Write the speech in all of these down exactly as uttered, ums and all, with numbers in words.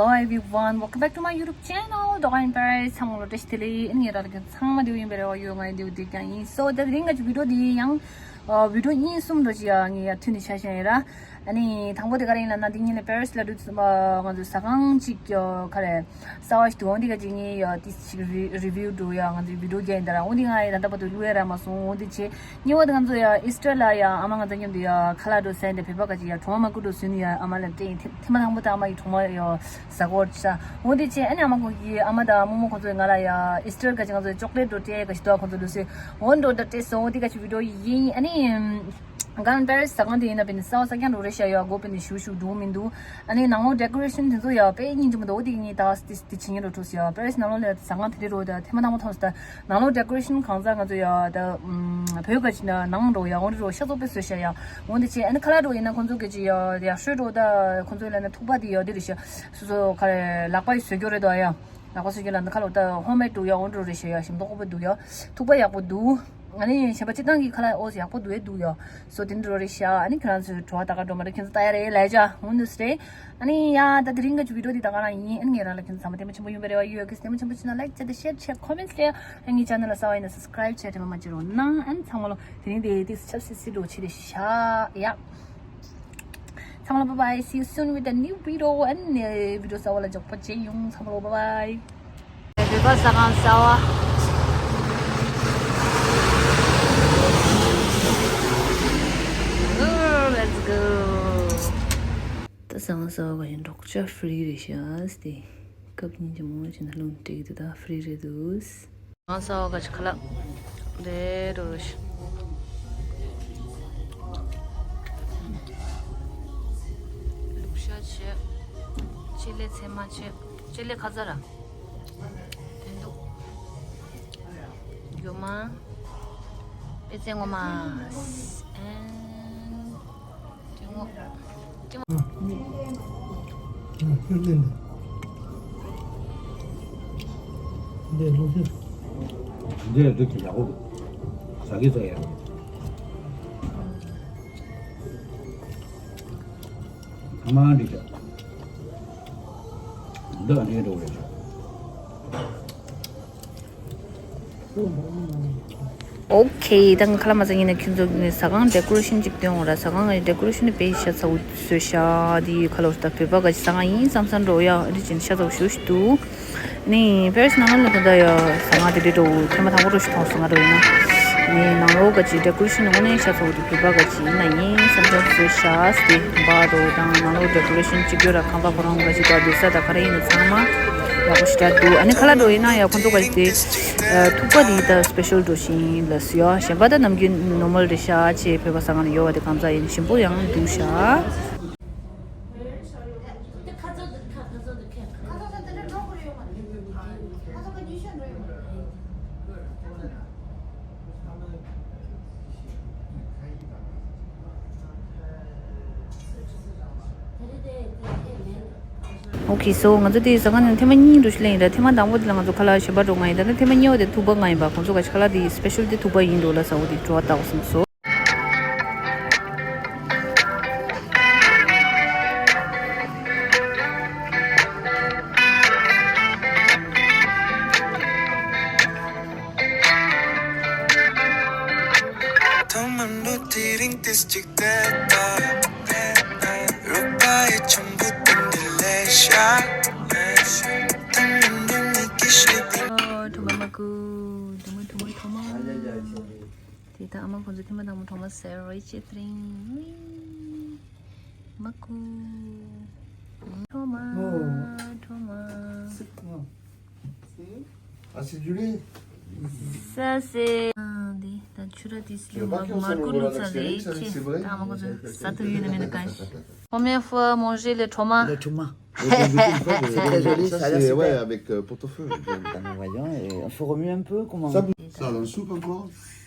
Hello everyone, welcome back to my YouTube channel, Doga in Paris. ཚང་མ་ལ་བཀྲ་ཤིས་བདེ་ལེགས། ཨ་ནི་ངེད་རང་ཚང་མ་བདེ་པོ་ཡིན་པའི་རེ་བ་ཡོད། ང་ཡང་བདེ་པོ་བསྡད་ཀྱང་ཡིན། So ད་དེ་རིང་ང་ཚོའི་བི་ཌིའོ་འདི་ཡང་ཨ་བི་ཌིའོ་གཉིས་གསུམ་འགྲོ་ཅིག་ཡ་ངས་ཡ་མཐུད་ནས་ཆ་བཞག་ཡིན་ར། ཨ་ནི་དང་པོ་དེ་ག་རེ་ཡིན་ལབ་ན། འདི་ཉིན་ནས་པེ་རི་སི་ལ་འགྲོ་དུས་ཙམ་པ་ང་ཚོའི་ཟ་ཁང་གཅིག་ཡ་ག་རེ་གསར་པ་ཞིག་འདུག་འོང་། འདི་ག་ཅིག་ངས་ཡ་ཏིས་ཅིག་རི་རི་བིའུ་འགྲོ་ཡ། ང་ཚོའི་བི་ཌིའོ་རྒྱག་ཡིན་ད་ར། འོང་འདི་ང་ཡ་ད་ལྟ་བར་དུ་བླུག་ཡ་རག་མ་སོང་། འོང་འདི་བྱས། གཉིས་པ་དེ་ང་ཚོ་ཡ་ཨིས་ཊར་ལ་ཡ་ཨ་མ་ང་ཚོ་མཉམ་དུ་ཡ་ཁ་ལག་འགྲོ་ཟས་དེ་བོད་པ་ག་ཅིག་ཡ་གྲོ་མ་མ་སྐུ་འགྲོ་ཟོས་ནས་ཡ་ཨ་མ་ལ་སྤྲད་ཡིན། ཐེ་ཐེངས་མ་དང་པོ་ད་ཨ་མ་ཡིས་གྲོ་མ་ཡ་ཟ་གོ་ཤ། འོ་དེ་བྱས་ཨ་ནི་ཨ་མ་ཁོང་གིས་ཨ་མ་དང་རྨོ་མོ་ཁོང་ཚོས་ང་ལ་ཡ་ཨིས་ཊར་ག་ཅིག་ང་ཚོ་ཅོག་ལེ་ཊི་འགྲོ་སྤྲད་ག་ཅིག་འདུག་ཁོང་ཚོ་ལུས་སྲོལ། འོ་འགྲོ་ད་སྤྲད་སོང་། འོ་དེ་ག་ཅིག་བི་ཌིའོ་ཡིན། ཨ་ནི་གང་པེ་རི་སི་ཟ་ཁང་དེ་ཡིན་ན་དཔེ་ནི་གསར་པ་གསར་རྐྱང་འགྲོ་རེད་ཤག་ཡ། སྒོ་དཔེ་ནི་ཞུ་ཞུ་འགྲོ་མི་འདུག་ཨ་ནི་ནང་ལོགས་ཌེ་ཀོ་རེ་ཤན་དེ་ཚོ་ཡ་དཔེ་སྙིང་རྗེ་མོ་འདུག་འོ་དེ་ངས་ད་དེ་དེ་བྱེད་ཉན་འགྲོ་ཐུག་སོང་ཡ། པེ་རི་སི་ནང་ལོགས་ལ་ཟ་ཁང་དེ་འདྲ་རོ། ད་ཐེངས་མ་དང་པོ་མཐོང་སོང་། ད་ནང་ལོགས་ཌེ་ཀོ་རེ་ཤན་གང་ཟག་ང་ཚོ་ཡ་ད་ཨམ་བོད་ག་ཅིག་ན་ནང་འགྲོ་ཡ། འོ་འདྲ་རོ། ཤ་ཚོགས་དཔེ་བཟོས་ཤག་ཡ། འོ་འདི་བྱས་ཨ་ནི་ཁ་ལག་འགྲོ་ཡིན་ན་ཁོང་ཚོ་ག་ཅིག་ཡ་ཡག་ཤོས་འགྲོ། ད་ཁོང་ཚོ་ལ་ན་ཐུག་པ་དེ་ཡ་འདི་རེད་ཤག་སོ་སོ་ག་རེ་ལག་པ་ཡིས་བཟོས་རྒྱུ་རེད་དོ་ཡ། ལག་པ་བཟོས་རྒྱུ་ལ་ན་ཁ་ལོ་ད་ཧོམ་མེཌ་འདུག་ཡ། འོ་འདྲ་རོ་རེད་ཤག་ཡ། ཞིམ་མདོག་ཁ་པོ་འདུག་ཡ། ཐུག་པ་ཡག་པོ་འདུག་ཨ་ནི་གཞན་པ་སྤྱིར་བཏང་གི་ཁ་ལག་འོ་ཡག་པོ་འདུག་ཨེ་འདུག་ཡ། སོ་དེ་འདྲ་རེད་ཤག་ཨ་ནི་ཁྱེད་རང་ཚོས་བྲོ་བ་ལྟ་ག་འགྲོ་མ་འགྲོ་ཁྱེད་ཚོ་ལྟ་ཡ་རེད་ལབ་བྱ། འོ་འདུག་སེ་རེད། ཨ་ནི་ཡ་ད་དེ་རིང་གི་བི་ཌིའོ་འདི་ད་ག་རང་ཡིན། ཨ་ནི་ངེད་རང་ལ་ཁྱེད་ཚོ་ཚང་མ་ལྟད་མོ་ཆེན་པོ་ཡོང་བའི་རེ་བ་ཡོད། ཁྱེད་ཚོ་ལྟད་མོ་ཆེན་པོ་བྱུང་ན་ལའིཀ་བྱས་ཏེ་ཤེར་བྱས་ཁོ་མེན་ཊི་བྱས། ཨ་ངའི་ཆེ་ནལ་ལ་གསར་པ་ཡིན་ན་སབ་སི་ཀ་རའིབ་བྱས་དྲན་པ་མ་བརྗེད་རོགས་གནང་། ཨ་ནི་ཚང་མ་ལོ་དེ་རིང་དེ་ཏིས་ཆབ་སི་སི་འགྲོ་ཆེ་རེད་ཤག་ཡ། ཚང་མ་ལ་bye bye, see you soon with a new video and uh, video གསར་པ་ལ་མགྱོགས་པོ་མཇལ་ཡོང་། ཚང་མ་ལ་bye bye. བོད་པ་ཟ་ཁང་གསར་པ། Ooh, let's go. ད་ཟ་ཁང་གསར་པ་ག་ཡིན་འགྲོ་ཆ་ཧྥི་རི་རེད་ཤག་སྟེ། སྐབས་ཉིན་གྱི་མོ་ཅི་ན་ལུང་སྤྲད་ཀྱི་འདུག་ད་ཧྥི་རི་རེད་འདུག་ང་ས་འོག་ག་ཅི་ཁ་ལག་རེད་རོ་ཤི། ལུག་ཤ་བྱས། ཅི་ལེ་ཚེར་མ་བྱས། ཅི་ལེ་ཁ་ཚ་ར། དོན་དུ། རྒྱུ་མ། པེ་ཙེ་ངོ་མ། ཨན། འདི་འདི་ཡག་པོ་འདུག་ཟ་གི་ཟ་ཡག་པོ་འདུག་ཨ་མ་འདི་ཤ། འདི་འདི་འགྲོ་རེད་ཤག་ཨོ་ཁེ། ད་ང་ཁ་ལག་མ་ཟ་ཡིན་ན་ཁྱོད་ཚོ་ནི་ཟ་ཁང་ཌེ་ཀོ་རེ་ཤན་ཅིག་སྟོན་འོང་ར། ཟ་ཁང་གི་ཌེ་ཀོ་རེ་ཤན་ནི་དཔེ་ཤ་ཚ་བོ་བཟོས་ཤག་འདི་ཁ་ལོ་ད་བོད་པ་ག་ཅིག་ཟ་ཁང་ཡིན་བསམ་བསམ་འགྲོ་ཡ། འདི་ཅན་ཤ་ཚ་བོ་ཞུ་ཞུ་འདུག་ནི་པེ་རི་སི་ནང་ལ་ད་ལྟ་ཡ་ཟ་ཁང་དེ་འདྲ་འགྲོ་ཐེངས་མ་དང་པོ་འགྲོ་ཞིག་མཐོང་སོང་ང་འགྲོ་ཡིན་ན། ནི་ནང་ལོགས་ག་ཅིག་ཌེ་ཀོ་རེ་ཤན་དངོས་གནས་ཤ་ཚ་བོ་འདུག་བོད་པ་ག་ཅིག་ཡིན་ན་ཡིན་བསམ་བསམ་བཟོས་ཤག་སྟེ་འབའ་འགྲོ་དང་ནང་ལོགས་ཌེ་ཀོ་རེ་ཤན་གཅིག་གྱུར་ར་ཁང་པ་ཁོ་རང་ག་ཅིག་ག་སྡོད་ས་ད་ག་རེ་ཡིན་ན་ཚང་མ་ཡག་པོ་ཞེ་དྲག་འདུག་ཨ་ནི་ཁ་ལག་འགྲོ་ཡིན་ན་ཡ་ཁོང་ཚོ་ག་ཅིག་དེ། ཐུག་པ་དེ་ད་སི་པེ་ཤལ་འགྲོ་བཞིན་ལ་སུ་ཡོད། གཞན་པ་ད་ནམ་རྒྱུན་ནོར་མལ་རེད་ཤག་ཅེས་བོད་པ་ཟ་ཁང་ནས་ཡོད་པ་དེ་གང་ཟག་ཡིན་ཞིམ་པོ་ཡང་འདུག་ཤག Okay, so ང་ཚོ་དེ་ཟ་ཁང་ནང་ཐེངས་མ་གཉིས་འགྲོ་ཞིག་ལེན་ཡིན་ད། ཐེངས་མ་དང་པོ་དེ་ལ་ང་ཚོ་ཁ་ལག་གཞན་པ་འགྲོ་ང་ཡིན་ད། ད་ཐེངས་མ་གཉིས་པ་དེ་ཐུག་པ་ང་ཡིན་པ། ཁོང་ཚོ་ག་ཅིག་ཁ་ལག་དེ་སི་པེ་ཤལ་དེ་ཐུག་པ་ཡིན་འགྲོ་ལ་ཟ་འོ་དེ་བྲོ་བ་ལྟ་བ་སོང་སོ། ཐོག་མར་འགྲོ་དེ་རིང་ཏིས་གཅིག་བལྟས་ད། རོགས་པ་ཡི་ཆུན་པོ་དེ་འདི་ལས་ཤ། ཐོག་མར་འགྲོ་ངེད་ཀྱི་ཤེས་པའི། ཨོ་ཁྲོ་མ་མ་ཀུ། ཁྲོ་མ་ཁྲོ་མ་ཁྲོ་མ། དེ་ད་ཨ་མ་ཁོང་ཚོ་ཐེངས་མ་དང་པོ་ཁྲོ་མ་ཟེར་རེད་ཅེས་དེ་རིང་། མ་ཀུ། ཁྲོ་མ། ཨོ། ཁྲོ་མ། སིག་ཨ། Ah, c'est du lait? Ça, c'est. འདི་ད་ཆུ་ར་དེ་སི་ལི་མ་མར་ཁུ་ལུག་ས་རེད་ཅེས་ད་མ་གོ་ཚོད་ས་ཐུབ་ཡོད་ན་མེད་ན་གང་ཞིག Première fois manger le trauma. Le trauma. C'est très joli, ça a l'air super. Ouais, avec euh, pot-au-feu. Ah, mais voyons, et on faut remuer un peu, comment? Ça, ça dans le soupe encore.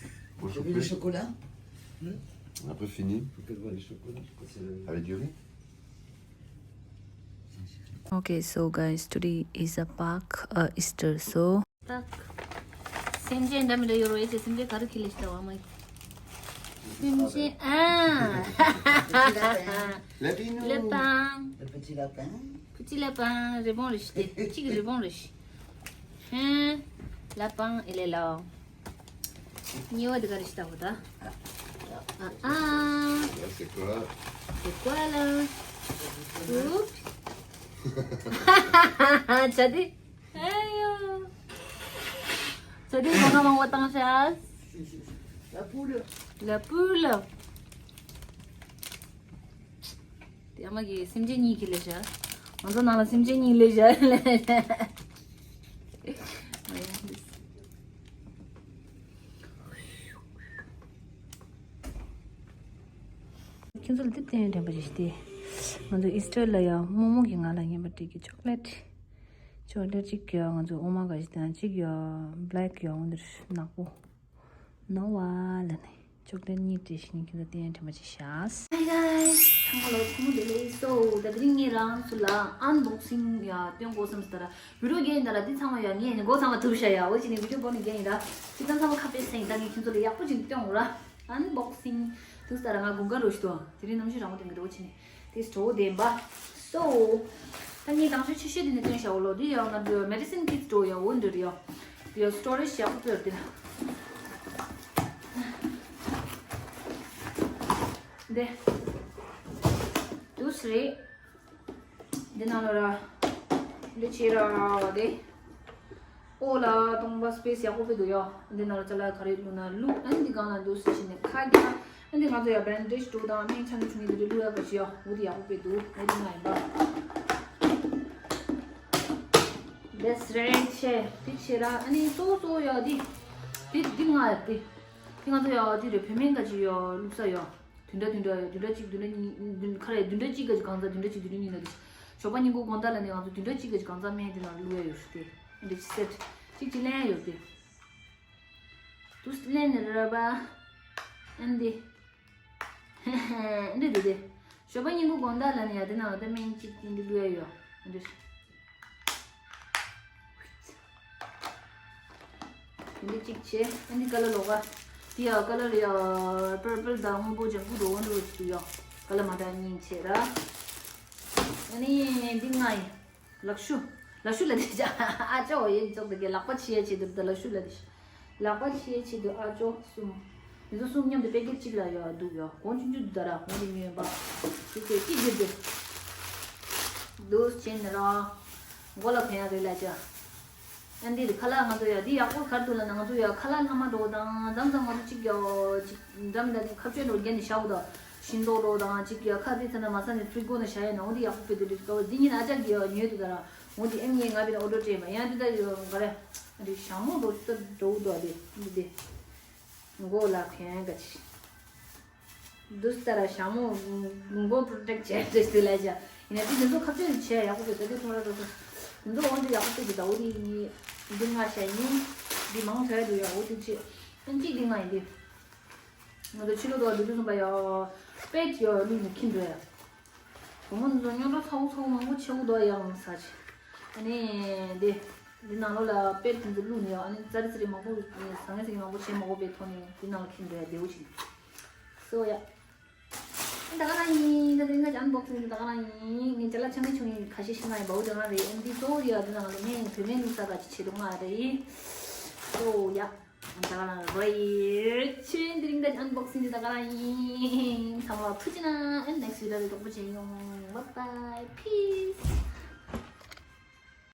Pour chauffer. Le chocolat. Après, fini. Avec du riz. Okay, so guys, today is a Pak uh, Easter, so. སེམས་ཅན་འདྲ་མི་འདྲ་ཡོད་རེད་ཅེས་སེམས་ཅན་ག་རེ་ཁྱེར་ལས་ཤི་ད་བ་མ་ཡིན། སེམས་ཅན་ཨ། ལ་པི་ནུ། ལེ་པང་། Le petit lapin. Petit lapin. རི་བོང་རེད་ཤི་དེ། གཅིག་རི་བོང་རེད་ཤི། ཧན། ལ་པང་ཨེ་ལེ་ལོ། གཉིས་པ་དེ་ག་རེ་ཤི་ད་གོ་ད། ཨ་ཨ། Ça, c'est quoi? C'est quoi là? Oups. ཇ་དེ། ཨ་ཡོ། ཇ་དེ་གོང་ཁ་མང་པོ་བཏང་ཤག La poule. La poule. དེ་ཨ་མ་གི་སེམས་ཅན་གཉིས་ཀྱི་ལས་བྱ། ང་ཚོ་ནང་ལ་སེམས་ཅན་གཉིས་ལས་བྱ། ཁྱེད་ཚོ་ལ་དེབ་བསྟན་དྲན་པ་རེད་དེ། ང་ཚོ་ཨི་སི་ཊར་ལ་ཡང་རྨོ་མོ་གིས་ང་ལ་རྔན་པ་སྤྲད་ཀྱི་ཅོག་ལེ་ཊི། ཅོག་ལེ་ཊི་གཅིག་ཡོད། ང་ཚོ་ཨོ་མ་ག་ཞིག་དང་གཅིག་ཡོད། བྷེ་ལེག་ཡོད། འོ་འདིར་ནག་པོ། ནོ་ཝ་ལ་ནི་ཅོག་ལེ་ཊི་གཉིས་སྤྲད་ཤིང་ཁྱེད་ཚོ་བསྟན་དྲན་པ་ཅིག་བྱ། Hi guys. ཚང་མ་ལ་ཚང་མ་བདེ་ལེགས་སོ། ད་དེ་རིང་ངས་རང་ཚོ་ལ་ཨན་བོག་སིང་ཡ་སྟོན་དགོས་བསམ་སྟེ་ར། བི་ཌིའོ་རྒྱག་ཡིན་ད་ར། འདི་ཚང་མ་ཡ་ངས་ནི་འགོ་ཚང་མ་ཐུབ་ཤ་ཡ། འོ་ཅི་ནི་བི་ཌིའོ་བོ་ནི་རྒྱག་ཡིན་ད། ཅི་ཙམ་ཚང་མ་ཁ་པེ་སེང་ད་ངས་ཁྱེད་ཚོ་ལ་ཡག་པོ་ཅིག་སྟོན་འོ་ར། ཨན་བོག་སིང་། དུས་ལྟར་ང་དགུན་ཁ་རོ་ཞིག་ཏུ་དེ་རིང་གནམ་གཤིས་རང་མོ་དེ་འདྲ་བོ་ཆེ་ནས་དེ་སྤྲོ་བོ་ལྡན་པ། སོ། ད་ངས་དང་ཤོས་ཆེ་ཤོས་དེ་ནས་སྟོན་བྱའོ་ལོ། དེ་ཡང་ང་ཚོ་མེ་ཌི་སིན་ཀིཊ་འགྲོ་ཡ་འོ་འདྲ་རེད་ཡ། དེ་ཡང་སི་ཊོ་རེཇ་ཡག་པོ་སྤེལ་དེ་ན། དེ། དུས་རེད། འདི་ནང་ལ་ར། འདི་ཕྱེ་ར་དེ། ཨོ་ལ་སྟོང་པ་སི་པེ་སི་ཡག་པོ་སྤེལ་འདུག་ཡ། འདི་ནང་ལ་ཅ་ལག་ག་རེ་བླུགས་ན་བླུགས། ཨ་ནི་འདི་སྒང་ལ་འདུག་སེ་བྱས་ནས་ཁ་རྒྱག་ཨ་ནི་ང་ཚོ་ཡ་བེན་ཌེཇ་འགྲོ་དང་སྨན་ཆང་ཆུང་ངུ་འདི་འདྲ་བླུགས་ཡ་ག་ཞིག་ཡ། འོ་འདི་ཡག་པོ་སྤེལ་འདུག་འོ་འདི་ང་ཡིན་པ། That's right. ཆེ་འདི་ཆེ་ར། ཨ་ནི་གཙོ་བོ་གཙོ་བོ་ཡ་འདི། འདི་འདི་ང་ཡ་འདི། འདི་ང་ཚོ་ཡ་འདི་རེད། བོད་སྨན་ག་ཅིག་ཡ་བླུགས་ས་ཡ། བདུན་ཕྲག་བདུན་ཕྲག་ཡོད། བདུན་ཕྲག་གཅིག་བདུན་ཕྲག་གཉིས་བདུན་ཁ་རེ་བདུན་ཕྲག་གཅིག་གི་གང་ཟག་བདུན་ཕྲག་གཅིག་བདུན་ཕྲག་གཉིས་ལ་དེ། ཞོགས་པ་སྙིང་ཁུག་དགོང་དག་ལ་ནི་ང་ཚོ་བདུན་ཕྲག་གཅིག་གི་གང་ཟག་སྨན་དེ་ནང་བླུགས་ཡ་ཡོད་རེད་དེ། འདི་སེ་ཊི་གཅིག་གཅིག་ལེན་ཡ་ཡོད་དེ། དུས་ལེན་ནི་ར་བ། ཨན་དེ། འདི་འདི་དེ། ཞོགས་པ་སྙིང་ཁུག་དགོང་དག་ལ་ནི་ཡ་དེ་ནང་ལ་ད་སྨན་གཅིག་འདི་བླུགས་ཡ་ཡོད། འདི། འདི་གཅིག་བྱས། ཨ་ནི་ཀ་ལར་ལོག་ག་འདི་ཡ་ཀ་ལར་ཡ་པར་པལ་དང་སྔོན་པོ་ལྗང་ཁུ་འགྲོ་འོང་འགྲོ་བྱེད་དུ་ཡ། ཀ་ལར་མ་འདྲ་གཉིས་བྱས་ར། ཨ་ནི་འདི་ང་ཡི་ལག་ཤུ། ལག་ཤུ་ལ་དེ་ཅག་ཨ་ཅོ་ཡིན་ཅོག་དེ་གའི་ལག་པ་ཕྱི་ཡ་ཆེད་དུ་ད་ལག་ཤུ་ལ་དེ། ལག་པ་ཕྱི་ཡ་ཆེད་དུ་ཨ་ཅོ་གསུམ། མི་ཚོ་གསུམ་མཉམ་དུ་པེ་ཀེཊ་གཅིག་ལ་ཡ་འདུག་ཡ། གོང་ཆུང་ཆུང་དུ་ད་ར་གོང་དེ་ཉོས་པ། དེ་ཚོ་གཅིག་གྱུར་དུ། འདུག་བྱས་ནི་ར། མགོ་ལ་ཕན་ཡ་རེད་ལ་ཅག་ཨ་འདི་རེད། ཁ་ལག་ང་ཚོ་ཡ་འདི་ཡག་པོ་ག་རེ་འདུག་ལབ་ན། ང་ཚོ་ཡ་ཁ་ལག་ལྷག་མ་འགྲོ་དང་མཚམས་མཚམས་ང་ཚོ་གཅིག་ཡ་གཅིག་འགྲམ་ད་ནི་ཁ་བཅད་འགྲོ་རྒྱན་ནས་བཞག་འོ་ད། ཤིང་ཏོག་འགྲོ་དང་གཅིག་ཡ་ཁ་དེ་ཚ་ན་མ་ས་ནས་ཕྲུ་གུ་ན་བཞག་ཡ་ན་འོ་འདི་ཡག་པོ་སྤེལ་དུ་འདྲི་ག་བ་འདི་ཉིན་ཨ་ཅག་གི་ཡ་ཉོས་འདུག་ད་ར། འོ་འདི་ཨེམ་ངས་ང་བི་ན་ཨོ་ཌར་སྤྲད་མ་ཡང་འདི་ད་ཡ་ག་རེ། ཨ་འདི་ཞྭ་མོ་འགྲོ་ཚུལ་འགྲོ་འོ་ད་འདི་འདི་དེ། མགོ་ལ་ཕན་ག་ཅི། འདུག་སྟེ་ར་ཞྭ་མོ་མགོ་པྲོ་ཊེག་བྱས་ཏེ་ལ་བྱ། ཡིན་ན་འདི་འདི་ཚོ་ཁ་གཏད་བྱས་ཡག་པོ་འདུག་ད་འདི་ཚོ་ར་འགྲོ་ཚོ། འདི་ཚོ་འོན་ཏེ་ཡག་པོ་སྤྲད་འདུག་ད་འོ་འདི་ནི་འདི་ང་བྱས་ཡིན། འདི་མང་ཆེ་འདུག་ཡ། འོ་འདི་ཆེ་ཨན་ཅིག་འདི་ང་ཡིན་འདི། ང་ཚོ་ཕྱི་ལོགས་དུ་འདི་འདི་ཚོ་པ་ཡ། པེད་ཡ་ལུས་ནས་ཁྱིམ་འགྲོ་ཡ། བུ་མོ་འདི་ཚོ་རྙོག་དྲ་ཚ་བོ་ཚ་བོ་མང་པོ་ཆེ་བོ་འདུག་ཡ་ཡང་ས་ཆེ། ཨ་ནི་འདི། འདི་ནང་ལོགས་ལ་པེད་འདི་ཚོ་བླུགས་ནས་ཡ། ཨ་ནི་ཙ་རི་ཙ་རི་མང་པོ་ཟང་ངེ་ཟིང་ངེ་མང་པོ་བྱེད་མ་དགོས་པའི་ཐོག་ནས་འདི་ནང་ལ་ཁྱིམ་འགྲོ་ཡ་བདེ་བོ་ཞིག་སོ་ཡ། ད་ག་རང་ཡིན། ད་དེ་ང་ཅི་ཨན་བོག་སིང་ད་ག་རང་ཡིན། ངས་ཅ་ལག་ཆང་ནི་ཆུང་ཡིན་ཁ་ཤས་ཤིག་ང་ཡིན་པའོ་ད་ག་རང་རེད། ཨན་འདི་གཙོ་བོ་ཡ་འདི་ནང་ལ་ངས་བོད་སྨན་བླུགས་ས་ག་ཅི་བྱེད་དུ་ང་རེད། སོ་ཡ། ད་ག་རང་རེད། ཆུ་ཡིན་འདི་རིང་ད་ཨན་བོག་སིང་འདི་ད་ག་རང་ཡིན། ཚང་མ་ལ་ཐུགས་རྗེ་གནང་། ཨན་ནེག་སི་བི་ཌི་ཡོ་རེ་དོག་པོ་བྱེད་ཡོང་། Bye bye, peace.